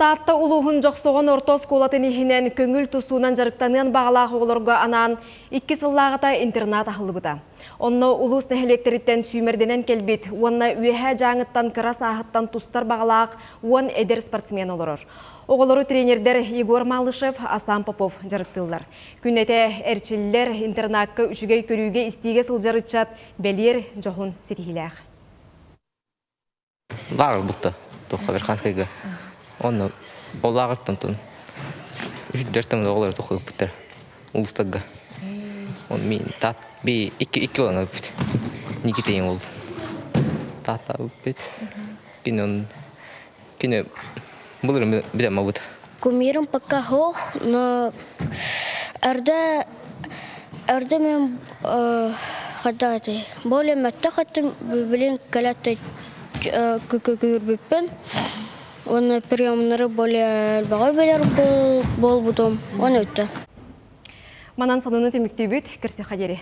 Таатта улууһун Дьохсоҕон орто оскуолатын иһинэн көҥүл тустуунан дьарыктаныан баҕалаах оҕолорго анаан икки сыллааҕыта интернат аһыллыбыта. Онно улуус нэһилиэктэриттэн сүүмэрдэнэн кэлбит уонна Үөһээ Дьааҥыттан кыра сааһыттан тустар баҕалаах уон эдэр спортсмен олорор. Оҕолору тренердэр Егор Малышев, Асан Попов дьарыктыыллар. Күннэтэ эрчиллэр, интернакка үчүгэй көрүүгэ-истиигэ сылдьар ыччат бэлиэр дьоһун ситиһиилээх. Лааҕыр булта туохха Верханскайга. Онно ол лааҕыртан тун үһүддэр тамда оҕолор туохха ыппыттар улуустарга. Он мин таат би икки икки олан ыппыт. Никита ол таата ыппыт. Кини он кини былырын билем абыт. Кумирым пока хох, но эрдэ эрдэ мен хата более мөттө хаттым билин кэлэтте күкүрбүппүн уонна приемнары более элбэҕи билэр буолбутум он өттө. Манан сонуну түмүктүүбүт. Көрсүөххэ диэри.